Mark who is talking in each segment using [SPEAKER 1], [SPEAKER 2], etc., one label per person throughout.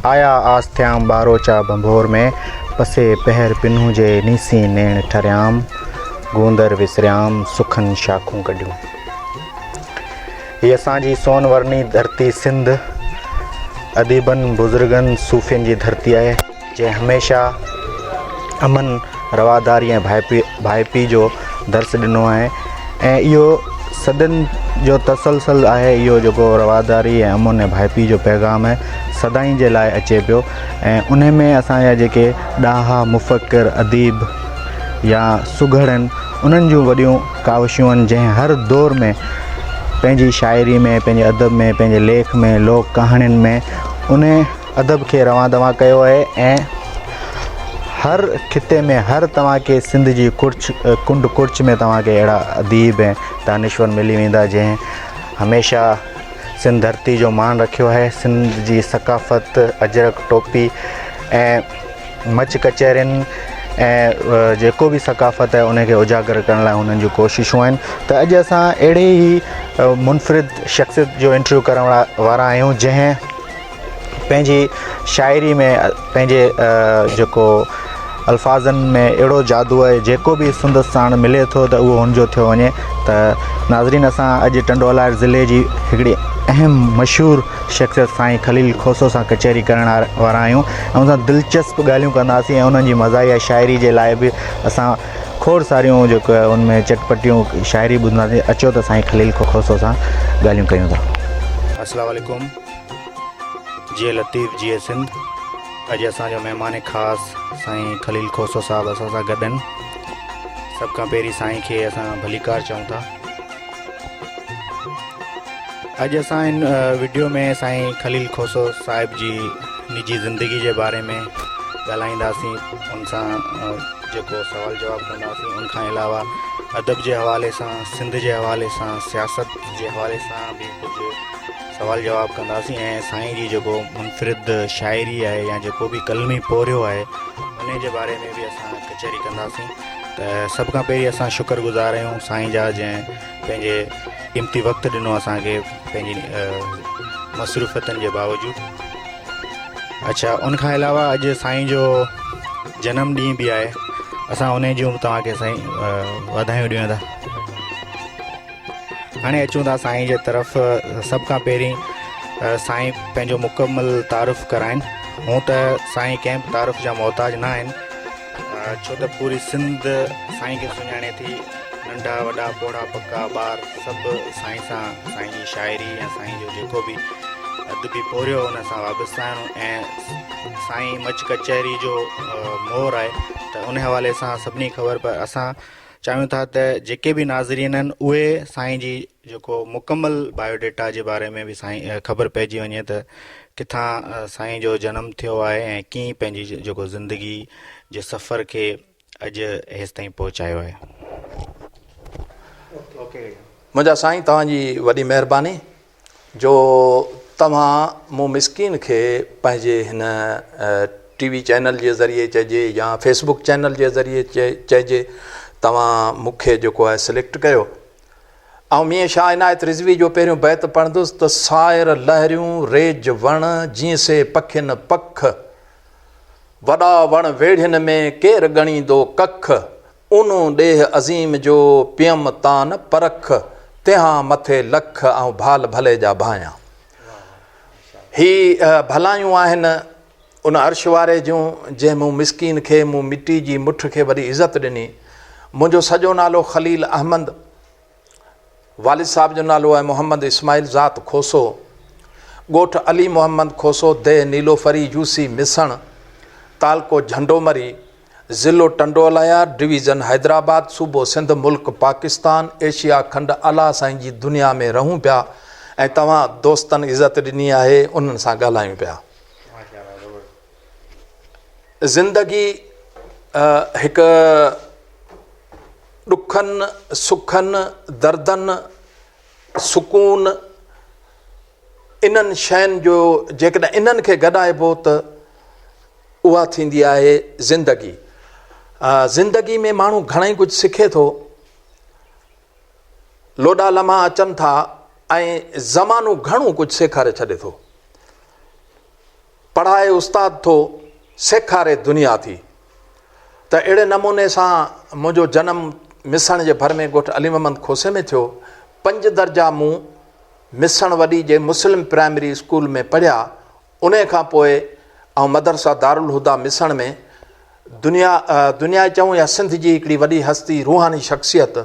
[SPEAKER 1] آيا آس ٿيام ٻاروچا ڀنڀور ۾، پسي پهر پنهون جي نيسين نيڻ ٺريام، گوندر وسريام، سکن شاخون ڪڍيون. هي اسان جي سون ورني ڌرتي سنڌ اديبن، بزرگن، صوفين جي ڌرتي آهي، جنهن هميشه امن، رواداري ۽ ڀائپي ڀائپي جو درس ڏنو آهي ۽ اهو صدين جو تسلسل آهي اهو جيڪو رواداري ۽ امن ۽ ڀائپي جو پيغام آهي سدائين جي لاء اچي پيو ۽ ان ۾ اسان جا جيڪي ڏاها مفڪر اديب يا سگهڙ آهن انهن جون وڏيون ڪاوشون آهن جنهن هر دور ۾ پنهنجي شاعري ۾ پنهنجي ادب ۾ پنهنجي ليک ۾ لوڪ ڪهاڻين ۾ ان ادب کي روان دوان ڪيو آهي ۽ هر خطي ۾ هر توهان کي سنڌ جي ڪڙڇ ڪنڊ ڪڙڇ ۾ توهان کي اهڙا اديب ۽ دانشور ملي ويندا جنهن هميشه سنڌ ڌرتي جو مان رکيو آهي سنڌ جي ثقافت اجرڪ ٽوپي ۽ مچ ڪچهرين ۽ جيڪو به ثقافت آهي ان کي اجاگر ڪرڻ لاء هنن جون ڪوششون آهن ته اڄ اسان اهڙي ئي منفرد شخصيت جو انٽرويو ڪرڻ وارا آهيون جنهن پنهنجي شاعري ۾ پنهنجي جيڪو الفاظن ۾ اهڙو جادو آهي جيڪو به سندس ساڻ ملي ٿو ته اهو هن جو ٿيو وڃي ته ناظرين اسان اڄ ٽنڊو الهيار ضلعي جي هڪڙي اهم مشهور شخصيت سائين خليل کوسو سان ڪچهري ڪرڻ وارا آهيون ۽ ان سان دلچسپ ڳالهيون ڪنداسين ۽ انهن جي مزاحيه شاعري جي لاء به اسان کوڙ ساريون جيڪو آهي ان ۾ چٽپٽيون شاعري ٻڌنداسين اچو ته سائين خليل کوسو سان ڳالهيون ڪيون ٿا. السلام عليڪم جيئي لطيف جيئي سنڌ اڄ اسان جو مهمان خاص سائين خليل کوسو صاحب اسان سان گڏ آهن سڀ کان پهرين سائين کي اسان ڀليڪار چئون ٿا اڄ اسان هن وڊيو ۾ سائين خليل کوسو صاحب جي نجي زندگي جي باري ۾ ڳالهائينداسين ان سان جيڪو سوال جواب ڪنداسين ان کان علاوه ادب جي حوالي سان سنڌ جي حوالي سان سياست جي حوالي سان به ڪجهه سوال جواب ڪنداسين ۽ سائين جي جيڪو منفرد شاعري آهي يا جيڪو به قلمي پورهيو آهي ان جي باري ۾ به اسان ڪچهري ڪنداسين ته سڀ کان پهرين اسان شڪر گذار آهيون سائين جا جنهن پنهنجي قيمتي وقت ڏنو اسان کي پنهنجي مصروفيتن جي باوجود اڇا ان کان علاوه اڄ سائين جو جنم ڏينهن به آهي اسان ان جون توهان کي سائين واڌايون ڏيون ٿا هاڻي اچون ٿا سائين جي طرف سڀ کان پهرين سائين پنهنجو مڪمل تعارف ڪرائن هون ته سائين ڪنهن به تعارف جا محتاج نه آهن ڇو ته پوري سنڌ سائين کي سڃاڻي ٿي ننڍا وڏا پوڙها پڪا ٻار سڀ سائين سان سائين جي شاعري يا سائين جو جيڪو به ادبي پورهيو ان سان وابسته آهن ۽ سائين مچ ڪچهري جو مور آهي ته ان حوالي سان سڀني خبر پر اسان چاهيون ٿا ته جيڪي به ناظرين آهن اهي سائين جي جيڪو مڪمل بايو ڊيٽا جي باري ۾ به سائين خبر پئجي وڃي ته ڪٿان سائين جو جنم ٿيو آهي ۽ ڪيئن پنهنجي جيڪو زندگي جي سفر کي اڄ هيستائين پهچايو آهي.
[SPEAKER 2] منهنجا سائين توهان جي وڏي مهرباني جو توهان مون مسڪين کي پنهنجي هن ٽي وي چينل جي ذريعي چئجي يا فيس بڪ چينل جي ذريعي چئجي توهان مون کي جيڪو آهي سليڪٽ ڪيو. آئون ميين شاهه عنايت رضوي جو پهريون بيت پڙهندس ته سائر لهريون ريج وڻ جيئن سي پکين پک وڏا وڻ ويڙهين ۾ ڪير ڳڻيندو ڪک اونو ڏيهه عظيم جو پيم تان پرک تنهان مٿي لک آئون ڀال ڀلي جا ڀانيان. هي ڀلايون آهن ان عرش واري جون جنهن مون مسڪين کي مون مٽي جي مٺ کي وڏي عزت ڏني. منهنجو سڄو نالو خليل احمد والد صاحب جو نالو آهي محمد اسماعيل ذات کوسو، ڳوٺ علي محمد کوسو، ديهه نيلوفري، يوسي مسڻ، تعلقو جهنڊو مري، ضلعو ٽنڊو الهيار، ڊويزن حيدرآباد، صوبو سنڌ، ملڪ پاڪستان، ايشيا کنڊ، الله سائين جي دنيا ۾ رهون پيا ۽ توهان دوستن عزت ڏني آهي انهن سان ڳالهايون پيا. زندگي هڪ ڏکن، سکن، دردن، سڪون انهن شين جو جيڪڏهن انهن کي گڏائبو ته اها ٿيندي آهي زندگي. زندگي ۾ ماڻهو گهڻائي ڪجهه سکي ٿو. لوڏا لمحا اچن ٿا ۽ زمانو گهڻو ڪجهه سيکاري ڇڏي ٿو. پڙهائي استاد ٿو، سيکاري دنيا ٿي. ته اهڙي نموني سان منهنجو جنم مسڻ جي ڀر ۾ ڳوٺ علي محمد کوسي ۾ ٿيو. پنج درجا مون مسڻ وڏي جي مسلم پرائمري اسڪول ۾ پڙهيا. انهيء کان پوء آئون مدرسه دارالهديٰ مسڻ ۾ دنيا دنيا چئون يا سنڌ جي هڪڙي وڏي هستي روحاني شخصيت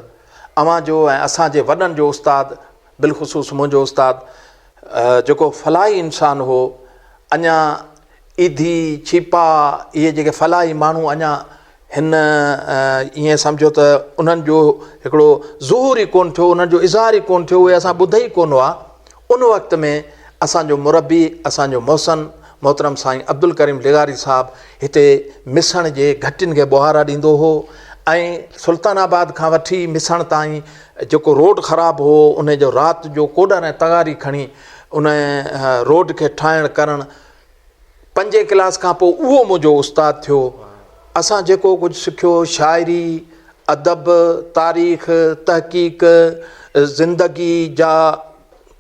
[SPEAKER 2] اوهان جو ۽ اسان جي وڏن جو استاد بالخصوص منهنجو استاد جيڪو فلاحي انسان هو اڃا ايڌي ڇيپا اهي جيڪي فلاحي ماڻهو اڃا هن ائين سمجهو ته انهن جو هڪڙو ظهور ئي ڪونه ٿيو انهن جو اظهار ئي ڪونه ٿيو اهي اسان ٻڌا ئي ڪونه هئا ان وقت ۾ اسان جو مربي اسان جو محسن محترم سائين عبدالڪريم لغاري صاحب هتي مسڻ جي گهٽين کي ٻوهارا ڏيندو هو ۽ سلطان آباد کان وٺي مسڻ تائين جيڪو روڊ خراب هو ان جو رات جو ڪوڏر ۽ تغاري کڻي ان روڊ کي ٺاهڻ ڪرڻ پنجين ڪلاس کان پوء اهو منهنجو استاد ٿيو. اسان جيڪو ڪجهه سکيو شاعري، ادب، تاريخ، تحقيق، زندگي جا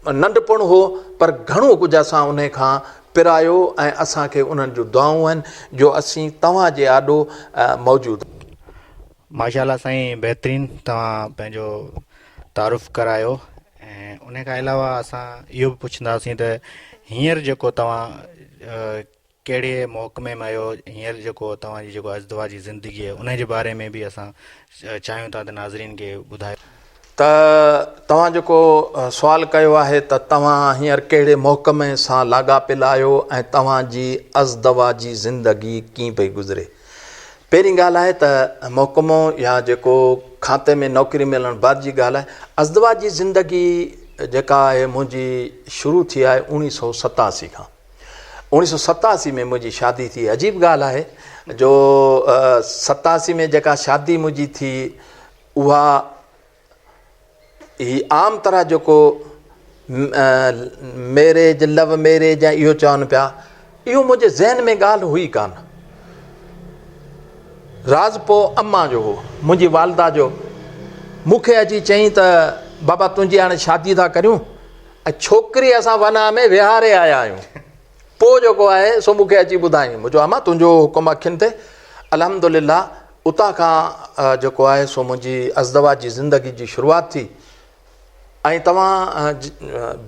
[SPEAKER 2] ننڍپڻ هو پر گهڻو ڪجهه اسان انهي کان پرايو ۽ اسان کي انهن جون دعائون آهن جو اسين توهان جي آڏو موجود.
[SPEAKER 1] ماشاء الله سائين بهترين توهان پنهنجو تعارف ڪرايو ۽ ان کان علاوه اسان اهو به پڇنداسين ته هينئر جيڪو توهان ڪهڙي محڪمي ۾ آهيو هينئر جيڪو توهان جي جيڪو ازدوا جي زندگي آهي ان جي باري ۾ به اسان چاهيون ٿا ته ناظرين کي ٻڌايو.
[SPEAKER 2] ته توهان جيڪو سوال ڪيو آهي ته توهان هينئر ڪهڙي محڪمي سان لاڳاپيل آهيو ۽ توهان جي ازدوا جي زندگي ڪيئن پئي گذري. پهرين ڳالهه آهي ته محڪمو يا جيڪو کاتي ۾ نوڪري ملڻ بعد جي ڳالهه آهي. ازدوا جي زندگي جيڪا آهي منهنجي شروع ٿي آهي اوڻيهه سئو 87 کان. اوڻيهه سئو 87 ۾ منهنجي شادي ٿي. عجيب ڳالهه آهي جو 87 ۾ جيڪا شادي منهنجي ٿي اها هي عام طرح جيڪو ميريج لو ميريج ۽ اهو چون پيا اهو منهنجي ذهن ۾ ڳالهه هئي ڪانه راضپو امان جو هو منهنجي والده جو مون کي اچي چيائين ته بابا تنهنجي هاڻي شادي ٿا ڪريون ۽ ڇوڪري اسان ونا ۾ ويهاري آيا آهيون پوء جيڪو آهي سو مون کي اچي ٻڌائين مون چيو امان تنهنجو حڪم اکين تي الحمد لله اتان کان جيڪو آهي سو منهنجي ازدواجي زندگي جي شروعات ٿي ۽ توهان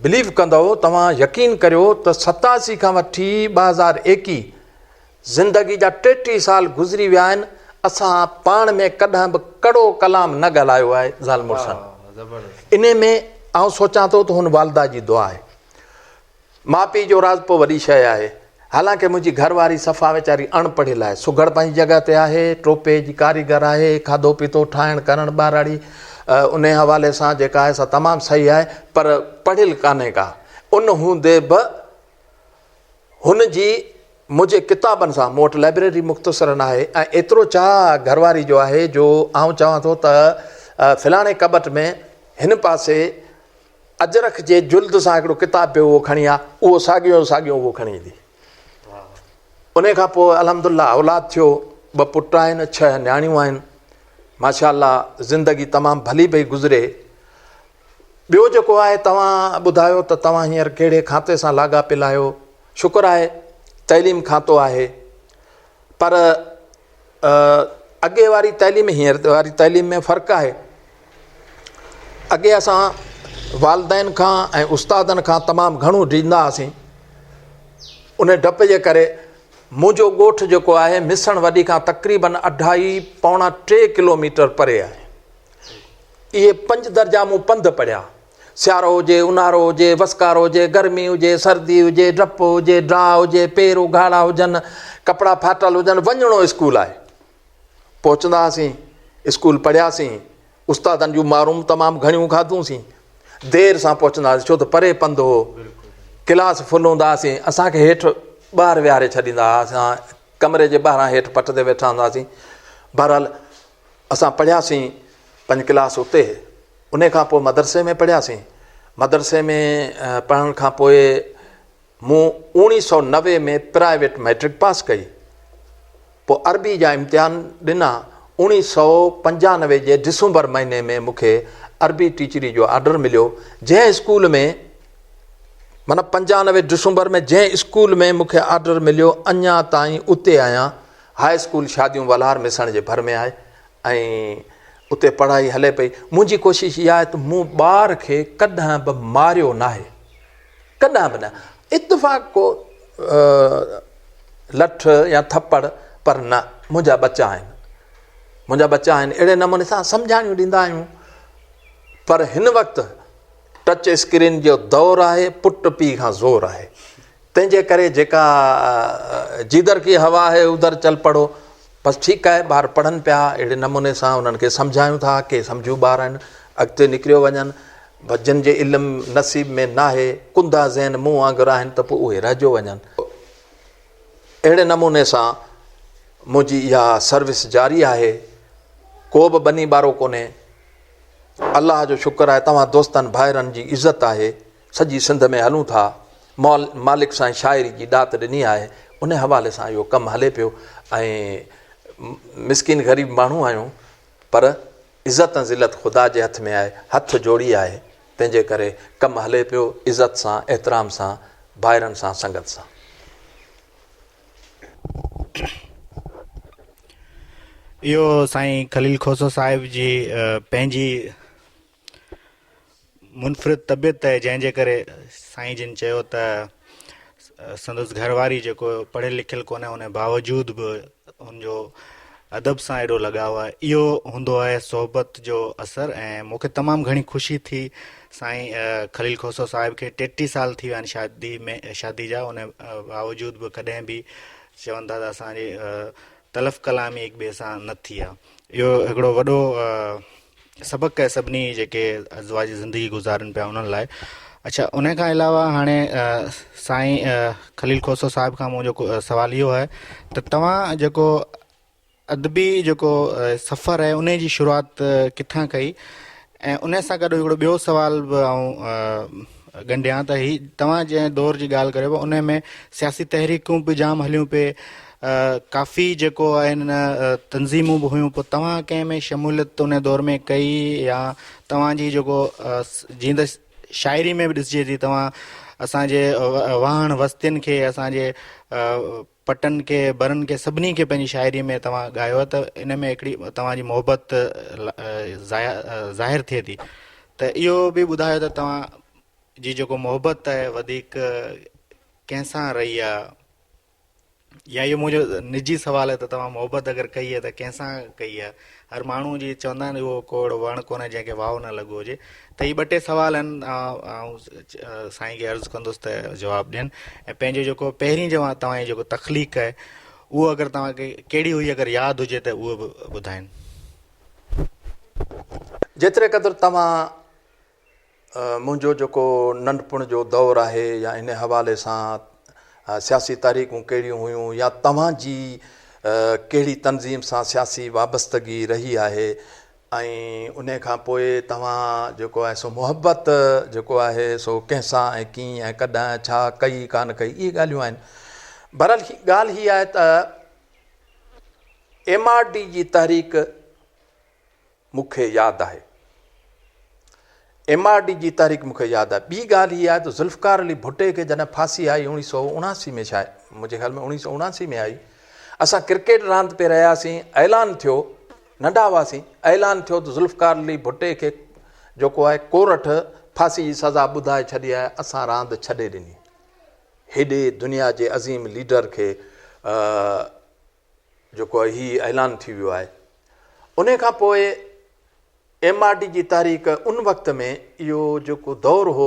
[SPEAKER 2] بليو ڪندؤ توهان يقين ڪريو ته 87 کان وٺي 2021 زندگي جا 33 سال گذري ويا آهن اسان پاڻ ۾ ڪڏهن به ڪڙو ڪلام نه ڳالهايو آهي زال مڙسن انهي ۾ آئون سوچان ٿو ته هن والده جي دعا آهي ماء پيء جو راضپو وڏي شيء آهي. حالانڪه منهنجي گهر واري صفا ويچاري اڻ پڙهيل آهي. سگهڙ پنهنجي جڳهه تي آهي، ٽوپي جي ڪاريگر آهي، کاڌو پيتو ٺاهڻ ڪرڻ ٻهراڙي انهي حوالي سان جيڪا آهي سا تمام صحيح آهي پر پڙهيل ڪانهي ڪا. ان هوندي به هن جي منهنجي ڪتابن سان مون وٽ لائبريري مختصراً آهي ۽ ايترو چاهه گهر واري جو آهي جو آئون چوان ٿو ته فلاڻي ڪٻٽ ۾ هن پاسي اجرڪ جي جلد سان هڪڙو ڪتاب پيو اهو کڻي آ اهو ساڳيو جو ساڳيو اهو کڻي ايندي. انهي کان پوء الحمدلله اولاد ٿيو، ٻه پٽ آهن، ڇهه نياڻيون آهن. ماشاء الله زندگي تمام ڀلي پئي گذري. ٻيو جيڪو آهي توهان ٻڌايو ته توهان هينئر ڪهڙي کاتي سان لاڳاپيل آهيو؟ شڪر آهي تعليم کاتو آهي پر اڳي واري تعليم هينئر واري تعليم ۾ فرق آهي. اڳي اسان والدين کان ۽ استادن کان تمام گهڻو ڊڄندا هئاسين ان ڊپ جي ڪري منهنجو ڳوٺ جيڪو آهي مسڻ وڏي کان تقريبن اڍائي پوڻا ٽي ڪلوميٽر پري آهي اهي پنج درجا مون پنڌ پڙهيا سيارو هجي اونهارو هجي وسڪارو هجي گرمي هجي سردي هجي ڊپ هجي ڊاهه هجي پير اگهاڙا هجن ڪپڙا ڦاٽل هجن وڃڻو اسڪول آهي پهچندا هئاسين، اسڪول پڙهياسين، استادن جون مارون به تمام گهڻيون کاڌيون سين، دير سان پهچندا هئاسين ڇو ته پري پنڌ هو، ڪلاس فل هوندا هئاسين، اسان کي هيٺ ٻاهر ويهاري ڇڏيندا هئا، اسان ڪمري جي ٻاهران هيٺ پٽ تي ويٺا هوندا هئاسين، بهرحال اسان پڙهياسين پنج ڪلاس اتي، انهي کان پوء مدرسي ۾ پڙهياسين، مدرسي ۾ پڙهڻ کان پوء مون اوڻيهه سئو 90 ۾ پرائيويٽ مئٽرڪ پاس ڪئي. پوء عربي جا امتحان ڏنا. اوڻيهه سئو 95 جي ڊسمبر مهيني ۾ مون کي عربي ٽيچري جو آرڊر مليو. جنهن اسڪول ۾ معنيٰ 95 ڊسمبر ۾ جنهن اسڪول ۾ مون کي آرڊر مليو اڃا تائين اتي آهيان. هاء اسڪول شاديون ولهار مسڻ جي ڀر ۾ آهي ۽ اتي پڙهائي هلي پئي. منهنجي ڪوشش اها آهي ته مون ٻار کي ڪڏهن به ماريو ناهي. ڪڏهن به نه. اتفاق ڪو لٺ يا ٿپڙ پر نه منهنجا ٻچا آهن. منهنجا ٻچا آهن اهڙي نموني سان سمجهاڻيون ڏيندا آهيون پر هن وقت ٽچ اسڪرين جو دور آهي پٽ پيء کان زور آهي تنهن جي ڪري جيڪا جيدر ڪي هوا آهي ادھر چل پڙو بس ٺيڪ آهي ٻار پڙهن پيا اهڙي نموني سان انهن کي سمجهايون ٿا ڪي سمجهو ٻار آهن اڳتي نڪريو وڃن بس جن جي علم نصيب ۾ ناهي ڪندا ذهن مون وانگر آهن ته پوء اهي رهجيو وڃن اهڙي نموني سان منهنجي اها سروس جاري آهي ڪو به ٻني ٻارو ڪونهي الله جو شڪر آهي توهان دوستن ڀائرن جي عزت آهي سڄي سنڌ ۾ هلون ٿا مالڪ سائين شاعري جي ڏات ڏني آهي ان حوالي سان اهو ڪم هلي پيو ۽ مسڪين غريب ماڻهو آهيون پر عزت ۽ ذلت خدا جي هٿ ۾ آهي هٿ جوڙي آهي تنهن جي ڪري ڪم هلي پيو عزت سان احترام سان ڀائرن سان سنگت سان.
[SPEAKER 1] اهو سائين خليل کوسو صاحب جي پنهنجي منفرد طبيعت آهي جنهن جي ڪري سائين جن چيو ته سندس گهر واري جيڪو پڙهيل لکيل ڪونهي ان باوجود به ان جو ادب سان ايڏو لڳاء آهي اهو هوندو آهي صحبت جو اثر ۽ مون کي تمام گهڻي خوشي ٿي سائين خليل کوسو صاحب کي 33 سال ٿي ويا آهن شادي ۾ شادي جا ان باوجود به ڪڏهن به چون ٿا ته اسان جي تلف ڪلامي هڪ ٻئي سان نه ٿي آهي اهو هڪڙو وڏو سبق آهي سڀني جيڪي ازدواجي زندگي گذارن پيا انهن لاء اڇا ان کان علاوه هاڻي سائين خليل کوسو صاحب کان منهنجو سوال اهو آهي ته توهان جيڪو ادبي جيڪو سفر آهي ان جي شروعات ڪٿان ڪئي ۽ ان سان گڏ هڪڙو ٻيو سوال به آئون ڳنڍيان ته هي توهان جنهن دور جي ڳالهه ڪريو پيا ان ۾ سياسي تحريڪون به جام هليون پئي ڪافي جيڪو آهن تنظيمون به هيون پوء توهان ڪنهن ۾ شموليت ان دور ۾ ڪئي يا توهان جي جيڪو جيئن ته شاعري ۾ به ڏسجي ٿي توهان اسان جي واهڻ وستين کي اسان جي پٽن کي برن کي سڀني کي پنهنجي شاعري ۾ توهان ڳايو آهي ته ان ۾ هڪڙي توهان جي محبت ظاهر ٿئي ٿي ته اهو به ٻڌايو ته توهان جي جيڪو محبت آهي وڌيڪ ڪنهن سان رهي آهي يا اهو منهنجو نجي سوال آهي ته توهان محبت اگر ڪئي آهي ته ڪنهن سان ڪئي آهي هر ماڻهو جي چوندا آهن اهو ڪو اهڙو وڻ ڪونهي جنهن کي واء نه لڳو هجي ته هي ٻه ٽي سوال آهن آئون سائين کي عرض ڪندس ته جواب ڏين ۽ پنهنجو جيڪو پهرين جو توهان جي جيڪو تخليق آهي اهو اگر توهان کي ڪهڙي هئي اگر ياد هجي ته اهو به ٻڌائين.
[SPEAKER 2] جيتري قدر توهان منهنجو جيڪو ننڍپڻ جو دور آهي يا ان حوالي سان سياسي تحريڪون ڪهڙيون هيون يا توهان جي ڪهڙي تنظيم سان سياسي وابستگي رهي آهي ۽ ان کان پوء توهان جيڪو آهي سو محبت جيڪو آهي سو ڪنهن سان ۽ ڪيئن ۽ ڪڏهن ڇا ڪئي ڪانه ڪئي اهي ڳالهيون آهن بهرحال ڳالهه هي آهي ته ايم آر ڊي جي تحريڪ مون کي ياد آهي. ايم آر ڊي جي تحريڪ مون کي ياد آهي. ٻي ڳالهه هيء آهي ته ذوالفقار علي ڀٽي کي جڏهن ڦاسي آئي اوڻيهه سئو اڻاسي ۾ شايد منهنجي خيال ۾ اوڻيهه سئو اڻاسي ۾ آئي اسان ڪرڪيٽ راند پئي رهياسين اعلان ٿيو ننڍا هئاسين اعلان ٿيو ته ذوالفقار علي ڀٽي کي جيڪو آهي ڪورٽ ڦاسي جي سزا ٻڌائي ڇڏي آهي اسان راند ڇڏي ڏني هيڏي دنيا جي عظيم ليڊر کي جيڪو هي اعلان ٿي ويو آهي انهي کان پوء ايم آر ڊي جي تحريڪ ان وقت ۾ اهو جيڪو دور هو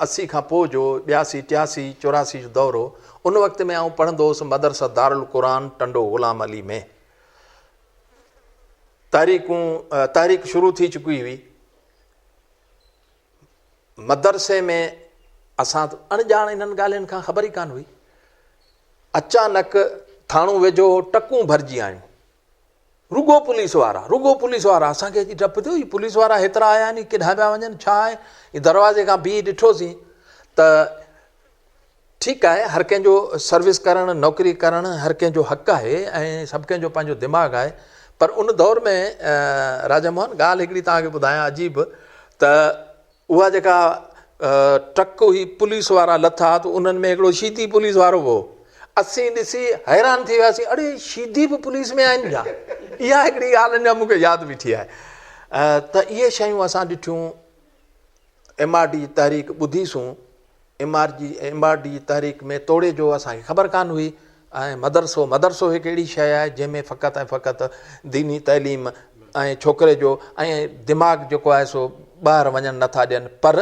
[SPEAKER 2] 80 کان پوء جو 82 83 84 جو دور هو ان وقت ۾ آئون پڙهندو هوس مدرسه دارالقرآن ٽنڊو غلام علي ۾ تحريڪون تحريڪ شروع ٿي چڪي هئي مدرسي ۾ اسان ته اڻڄاڻ انهن ڳالهين کان خبر ئي ڪانه هئي. اچانڪ ٿاڻو ويجهو هو، ٽڪون ڀرجي آيون. رڳو پوليس وارا، رڳو پوليس وارا. اسان کي اچي ڊپ ٿيو، هي پوليس وارا هيترا آيا آهن، هي ڪيڏانهن پيا وڃن، ڇا آهي؟ هي دروازي کان بيهي ڏٺوسين ته ٺيڪ آهي، هر ڪنهن جو سروس ڪرڻ، نوڪري ڪرڻ هر ڪنهن جو حق آهي ۽ سڀ ڪنهن جو پنهنجو دماغ آهي پر ان دور ۾ راجا موهن ڳالهه هڪڙي توهان کي ٻڌايان عجيب ته اها جيڪا ٽرڪ هئي پوليس وارا لٿا ته انهن ۾ هڪڙو شيدي پوليس وارو به هو. اسين ڏسي حيران ٿي وياسين اڙي شيدي به پوليس ۾ آهن ڇا؟ اها هڪڙي ڳالهه اڃا مون کي ياد بيٺي آهي ته اهي شيون اسان ڏٺيون ايم آر ڊي جي تحريڪ ٻڌي سون M R G M R D جي تحريڪ ۾ توڙي جو اسان کي خبر ڪانه هئي ۽ مدرسو مدرسو هڪ اهڙي شيء آهي جنهن ۾ فقط ۽ فقط ديني تعليم ۽ ڇوڪري جو ۽ دماغ جيڪو آهي سو ٻاهر وڃڻ نٿا ڏين پر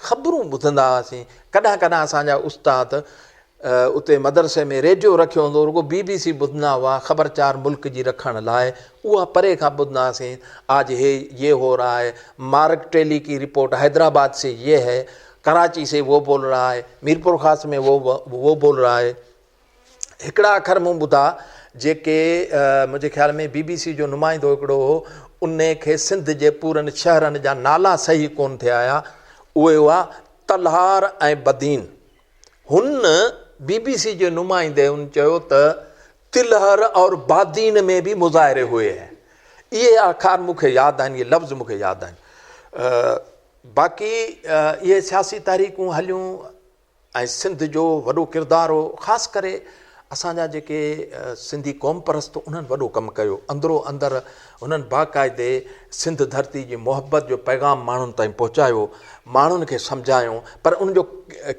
[SPEAKER 2] خبرون ٻڌندا هئاسين ڪڏهن ڪڏهن اسان جا استاد اتي مدرسي ۾ ريڊيو رکيو هوندو هو رڳو بي بي سي ٻڌندا هئا خبر چار ملڪ جي رکڻ لاء اها پري کان ٻڌندا هئاسين آج هي يه هو رها هي مارڪ ٽيلي ڪي رپورٽ حيدرآباد سي يه هي ڪراچي سي وو بول رها هي ميرپورخاص ۾ وو وو بول رها هي هڪڙا اکر مون ٻڌا جيڪي منهنجي خيال ۾ بي بي سي جو نمائندو هڪڙو هو ان کي سنڌ جي پورن شهرن جا نالا صحيح ڪون ٿي آيا اهي هئا تلهار ۽ بدين هن بي بي سي جي نمائندي هن چيو ته تلهر اور بادين ۾ به مظاهري هئي هين اهي اکار مون کي ياد آهن اهي لفظ مون کي ياد آهن باقي اهي سياسي تحريڪون هليون ۽ سنڌ جو وڏو ڪردار هو خاص ڪري اسان جا جيڪي سنڌي قوم پرست انهن وڏو ڪم ڪيو اندرو اندر هنن باقاعدي سنڌ ڌرتي جي محبت جو پيغام ماڻهن تائين پهچايو ماڻهن کي سمجهايو پر ان جو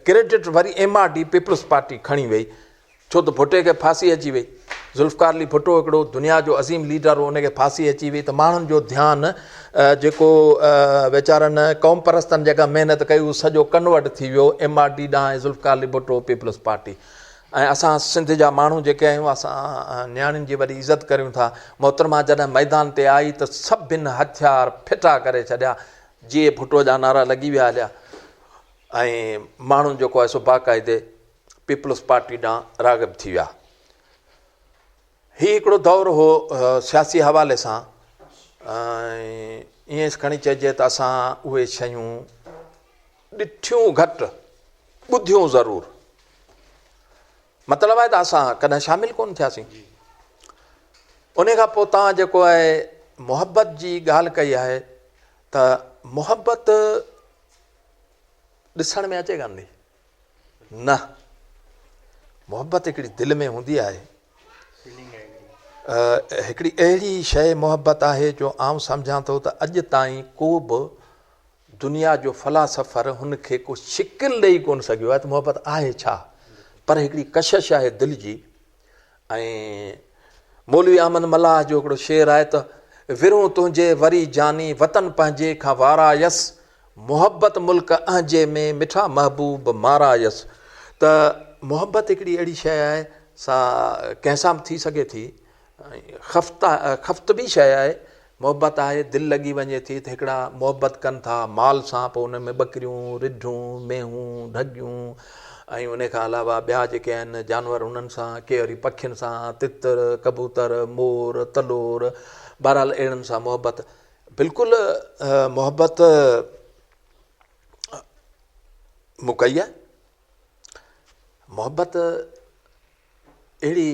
[SPEAKER 2] ڪريڊٽ وري M R D peoples party کڻي وئي ڇو ته ڀٽي کي ڦاسي اچي وئي ذوالفقار علي ڀٽو هڪڙو دنيا جو عظيم ليڊر هو ان کي ڦاسي اچي وئي ته ماڻهن جو ڌيان جيڪو ويچارن قوم پرستن جيڪا محنت ڪئي اهو سڄو ڪنورٽ ٿي ويو ايم آر ڊي ڏانهن ذوالفقار علي ڀٽو پيپلز پارٽي ۽ اسان سنڌ جا ماڻهو جيڪي آهيون اسان نياڻين جي وڏي عزت ڪريون ٿا. محترمه جڏهن ميدان تي آئي ته سڀن هٿيار ڦٽا ڪري ڇڏيا، جيئي ڀٽو جا نعرا لڳي ويا هليا ۽ ماڻهن جيڪو آهي سو باقاعدي پيپلز پارٽي ڏانهن راغب ٿي ويا. هي هڪڙو دور هو سياسي حوالي سان ۽ ائين کڻي چئجي ته اسان اهي شيون ڏٺيون گهٽ ٻڌيون ضرور. مطلب آهي ته اسان ڪڏهن شامل ڪونه ٿياسين. ان کان پوء توهان جيڪو آهي محبت جي ڳالهه ڪئي آهي ته محبت ڏسڻ ۾ اچي ڪانه ٿي نه محبت هڪڙي دل ۾ هوندي آهي هڪڙي اهڙي شيء محبت آهي جو آئون سمجهان ٿو ته اڄ تائين ڪو به دنيا جو فلاسفر هن کي ڪو شڪل ڏئي ڪونه سگهيو آهي ته محبت آهي ڇا؟ پر هڪڙي ڪشش آهي دل جي ۽ مولوي احمد ملاح جو هڪڙو شعر آهي ته ورهون تنهنجي وري جاني وطن پنهنجي کان وارايس محبت ملڪ اهنجي ۾ مٺا محبوب مارايس ته محبت هڪڙي اهڙي شيء آهي سا ڪنهن سان به ٿي سگهي ٿي خفت خفت به شيء آهي محبت آهي دل لڳي وڃي ٿي ته هڪڙا محبت ڪن ٿا مال سان پوء ان ۾ ٻڪريون رڍون مينهون ڍڳيون ۽ ان کان علاوه ٻيا جيڪي آهن جانور انهن سان ڪي وري پکين سان تتر ڪبوتر مور تلور بهرحال اهڙن سان محبت بلڪل محبت مون ڪئي آهي محبت اهڙي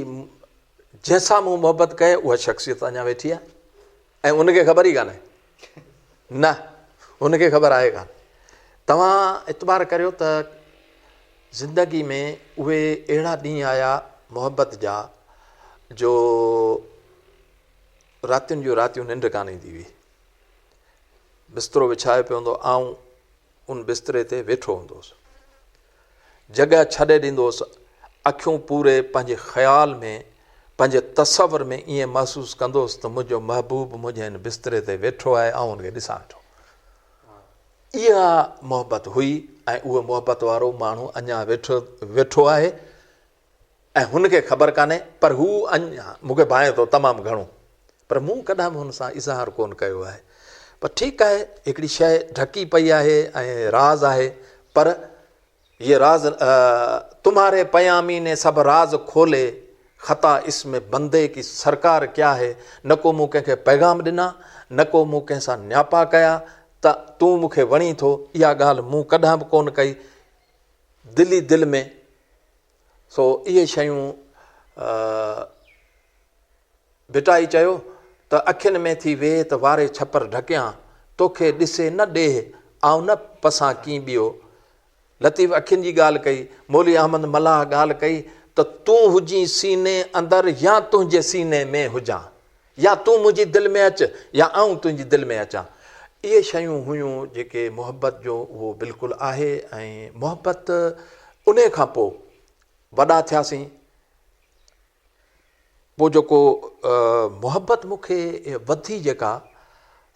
[SPEAKER 2] جنهن سان مون محبت ڪئي اها شخصيت اڃا ويٺي آهي ۽ ان کي خبر ئي ڪانهي نه ان کي خبر آهي ڪانه توهان اعتبار ڪريو ته زندگي ۾ اهي اهڙا ڏينهن آيا محبت جا جو راتين جون راتيون ننڊ ڪانه ايندي هئي بسترو وڇايو پيو هوندو آئون ان بستري تي ويٺو هوندو هوس. جڳهه ڇڏي ڏيندو هوس. اکيون پوري پنهنجي خيال ۾ پنهنجي تصور ۾ ائين محسوس ڪندو هوس ته منهنجو محبوب منهنجي هن بستري تي ويٺو آهي آئون هن کي ڏسان ويٺو. اها محبت هئي ۽ اهو محبت وارو ماڻهو اڃا ويٺو آهي. ۽ هن کي خبر ڪانهي پر هو اڃا مون کي ڀانئي ٿو تمام گهڻو پر مون ڪڏهن به هن سان اظهار ڪونه ڪيو آهي پر ٺيڪ آهي هڪڙي شيء ڍڪي پئي آهي ۽ راز آهي پر یہ راز تمهاري پيامي ني سڀ راز کولي خطا اس ۾ بندي ڪي سرڪار ڪيا هي نه ڪو مون ڪنهن کي پيغام ڏنا نه ڪو مون ڪنهن سان نياپا ڪيا ته تون مون کي وڻين ٿو اها ڳالهه مون ڪڏهن به ڪونه ڪئي دل ئي دل ۾ سو اهي شيون ڀٽائي چيو ته اکين ۾ ٿي ويهه ته واري ڇپر ڍڪيان، توکي ڏسي نه ڏيهه، آئون نه پسان ڪين ٻيو. لطيف اکين جي ڳالهه ڪئي، مولوي احمد ملاح ڳالهه ڪئي ته تون هجين سيني اندر يا تنهنجي سيني ۾ هجان، يا تون منهنجي دل ۾ اچ يا آئون تنهنجي دل ۾ اچان. اهي شيون هيون جيڪي محبت جو اهو بلڪل آهي ۽ محبت انهي کان پوء وڏا ٿياسين پوء جيڪو محبت مون کي وڌي جيڪا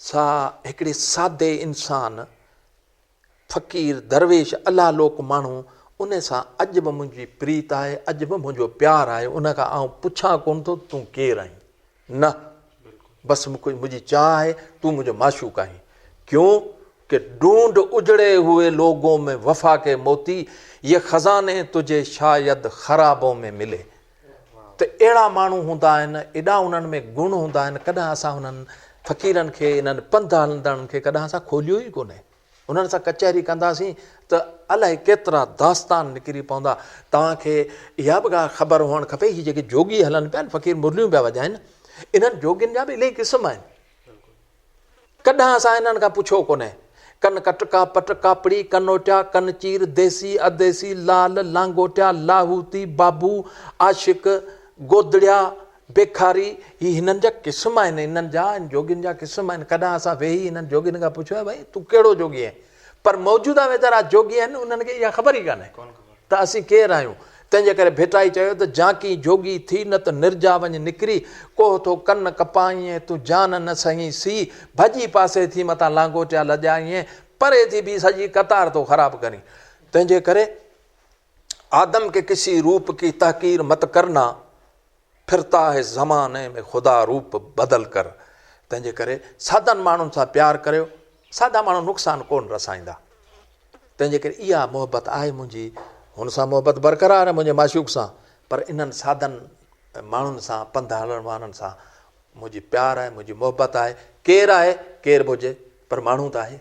[SPEAKER 2] سا هڪڙي سادي انسان فقير، درويش، الله لوڪ ماڻهو، ان سان اڄ به منهنجي پريت آهي، اڄ به منهنجو پيار آهي، ان کان آئون پڇان ڪونه ٿو تون ڪير آهين؟ نه، بس مون کي منهنجي چاهه آهي، تون منهنجو معشوق آهين. ڪيون ڪه ڊونڊ اجڙي هئي لوگون ۾ وفا ڪي موتي، يه خزاني تجهي شايد خرابون ۾ ملي. ته اهڙا ماڻهو هوندا آهن، ايڏا انهن ۾ گڻ هوندا آهن، ڪڏهن اسان انهن فقيرن کي، انهن پنڌ هلندڙن کي ڪڏهن اسان کوليو ئي ڪونهي. انهن سان ڪچهري ڪنداسين ته الائي ڪيترا داستان نڪري پوندا. توهان کي اها به ڪا خبر هئڻ کپي، هي جيڪي جوڳي هلن پيا، فقير مرليون پيا وڄائن، انهن جوڳين جا به الائي قسم آهن. ڪڏهن اسان انهن کان پڇيو ڪونهي. ڪن ڪٽڪا، پٽ، ڪاپڙي، ڪنوٽيا، ڪن چير، ديسي، اديسي، لال، لانگوٽيا، لاهوتي، بابو، عاشق، گودڙيا، بيکاري، هي هنن جا قسم آهن، انهن جا، ان جوڳين جا قسم آهن. ڪڏهن اسان ويهي انهن جوڳين کان پڇيو آهي، ڀائي تون ڪهڙو جوڳي آهين؟ پر موجوده ويچارا جوڳي آهن، انهن کي اها خبر ئي ڪانهي ته اسين ڪير آهيون. تنهن جي ڪري ڀٽائي چيو ته جانڪي جوڳي ٿي نه ته نرجا وڃ نڪري، ڪوهه ٿو ڪن ڪپائين، تون جان نه سهين سي، ڀڄي پاسي ٿي متان لانگوٽيا لڄائين، پري ٿي بيهه سڄي قطار ٿو خراب ڪرين. تنهن جي ڪري آدم ڪي ڪسي روپ ڪي تحقير مت ڪرنا، ڦرتا هي زماني ۾ خدا روپ بدل ڪر. تنهن جي ڪري سادن ماڻهن سان پيار ڪريو، سادا ماڻهو نقصان ڪونه رسائيندا. تنهن جي ڪري اها محبت آهي منهنجي هن سان محبت برقرار آهي منهنجي معشوق سان، پر انهن سادن ماڻهن سان پنڌ هلڻ وارن سان منهنجي پيار آهي، منهنجي محبت آهي. ڪير آهي، ڪير به هجي، پر ماڻهو ته آهي.